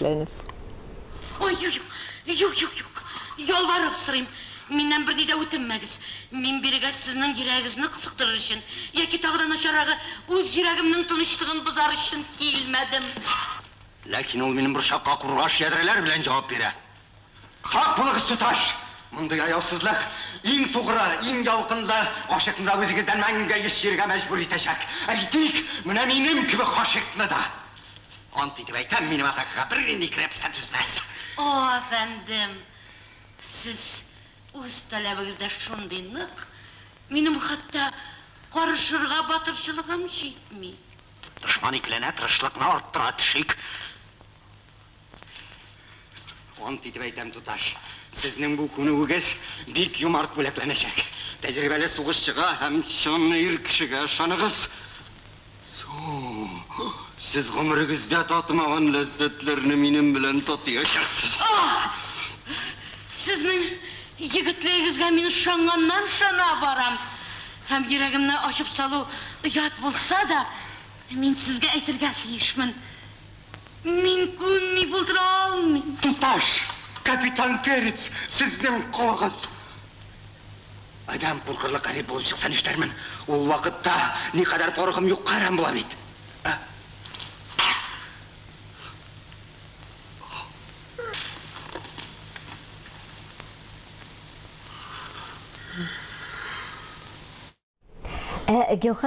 Ләнеп. Ой, юк, юк, юк, юк. Ялварып сорыйм, миннән берни дә үтенмәгез. Мин бирегә сезнең йөрәгегезне кысыктырыр өчен, яки тагы да начаррагы, үз йөрәгемнең тынычлыгын бозар өчен килмәдем. Ләкин ул минем борчакка кургаш ядрәләр белән җавап бирә. Сак булыгыз, туташ! Мондый аяусызлык иң тугры, иң ялкынлы гашыйкны да үзегездән мәңгегә йөз чөергә мәҗбүр итәчәк. Әйтик, менә минем кебек гашыйкны да. Ант итеп әйтәм, минем атакага бернинди крепость та түзмәс. О, әфәндем, сез үз таләбегездә шундый нык, минем хәтта карышырга батырчылыгым җитми. Дошман икеләнә, тырышлыкны арттыра төшик. Ант итеп әйтәм, туташ, сезнең бу күнегүегез бик юмарт бүләкләнәчәк. Тәҗрибәле сугышчыга һәм чын ир кешегә ышаныгыз. Соң, сез гомерегездә татымаган ләззәтләрне минем белән татыячаксыз. Аһ! Сезнең егетлегегезгә мин ышанганнан-ышана барам. Һәм йөрәгемне ачып салу оят булса да, мин сезгә әйтергә тиешмен. Мин күнми булдыра алмыйм. Туташ, капитан Перец, сезнең колыгыз. Адәм куркырлык гарип булып чыкса нишләрмен? Ул вакытта никадәр порохым юкка әрәм була бит. Ә? Ә Гәүһәр.